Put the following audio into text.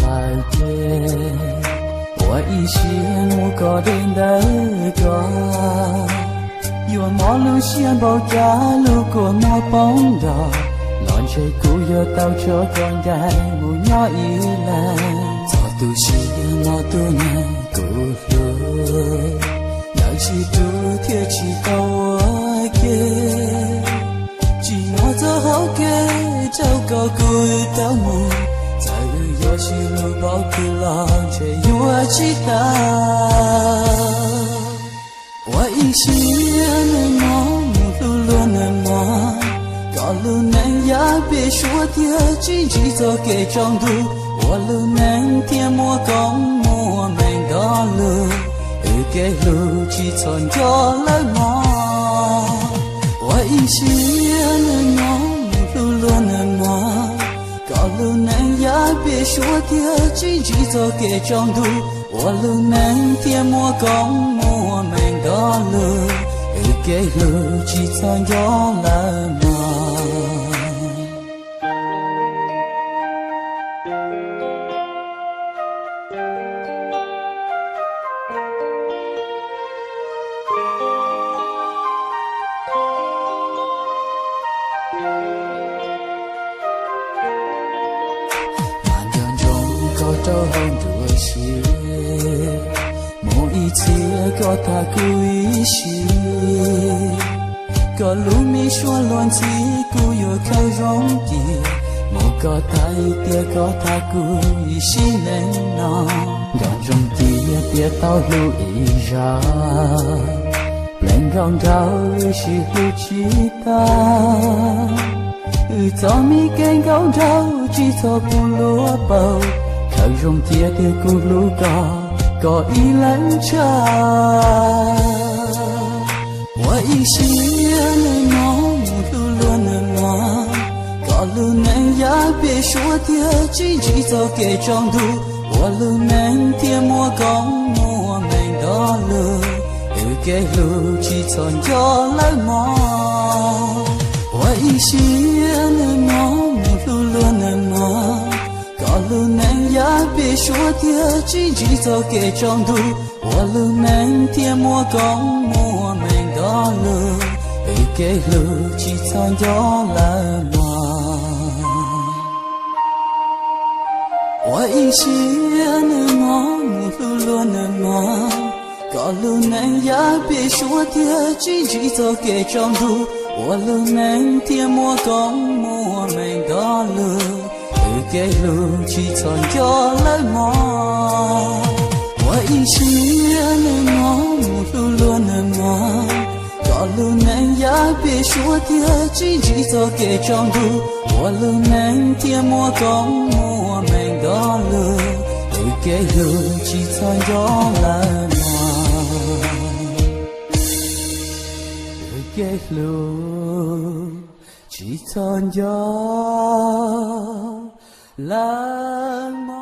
lawm ces, ua ib siab mus koj deb ntawm koj. Yuav mob lub siab npaum cas lub kua muag poob nrog, los ntshe kuv yuav tau tso koj ncaim mus nyob ib leeg. Txog tu siab no tus neeg kuv hlub, lawv tsis tu thiaj tsis tau ua ke. Tsis muaj txoj hauv kev rau kom kuv tau mus, txawm yuav sib hlub npaum twg los ntshe yuav tsis tau. Ua ib siab nws mob mus hlub luag nws mog, kom lub neej yav pem suab tiag tsis ntsib txoj kev tsaus ntuj, ua lub neej thiaj muaj koob muaj meej nrog luag, wb kev hlub tsis txhob nco lawm mog. Ua ib siab nws mob mus hlub luag nws mog, kom lub neej yav pem suab tiag tsis ntsib txoj kev tsaus ntuj, ua lub neej thiaj muaj koob muaj meej nrog luag, wb kev hlub tsis txhob nco lawm mog. Mas nco ntsoov koj rau hauv nruab siab, mus ib txhia koj tham kuv ib sim. Koj lub me suab luag ntxhi kuv yuav khaws zoo cia, mus koj tham tias koj tham kuv ib sim neej no. Nco ntsoov cia tias tau hlub ib zag, pleev nkaus nraug wb sib hlub tsis tag. Wb txoj me kev nkauj nraug tsis txhob pub luag paub, khaws zoo cia tias kuv hlub koj, koj ib leeg tshaj. Ua ib siab nws mob mus hlub luag nws mog, kom lub neej yav pem suab tiag tsis ntsib txoj kev tsaus ntuj, ua lub neej thiaj muaj koob muaj meej nrog luag, wb kev hlub tsis txhob nco lawm mog. Ua ib siab nws mob mus hlub luag nws mog, kom lub neej yav pem suab tiag tsis ntsib txoj kev tsaus ntuj, ua lub neej thiaj muaj koob muaj meej nrog luag, wb kev hlub tsis txhob nco lawm mog. Ua ib siab nws mob mus hlub luag nws mog, kom lub neej yav pem suab tiag tsis ntsib txoj kev tsaus ntuj, ua lub neej thiaj muaj koob muaj meej nrog luag, wb kev hlub tsis txhob nco lawm mog. Ua ib siab nws mob mus hlub luag nws mog, kom lub neej yav pem suab tiag tsis ntsib txoj kev tsaus ntuj, ua lub neej thiaj muaj koob muaj meej nrog luag, wb kev hlub tsis txhob nco lawm mog. Wb kev hlub tsis txhob nco lawm mog.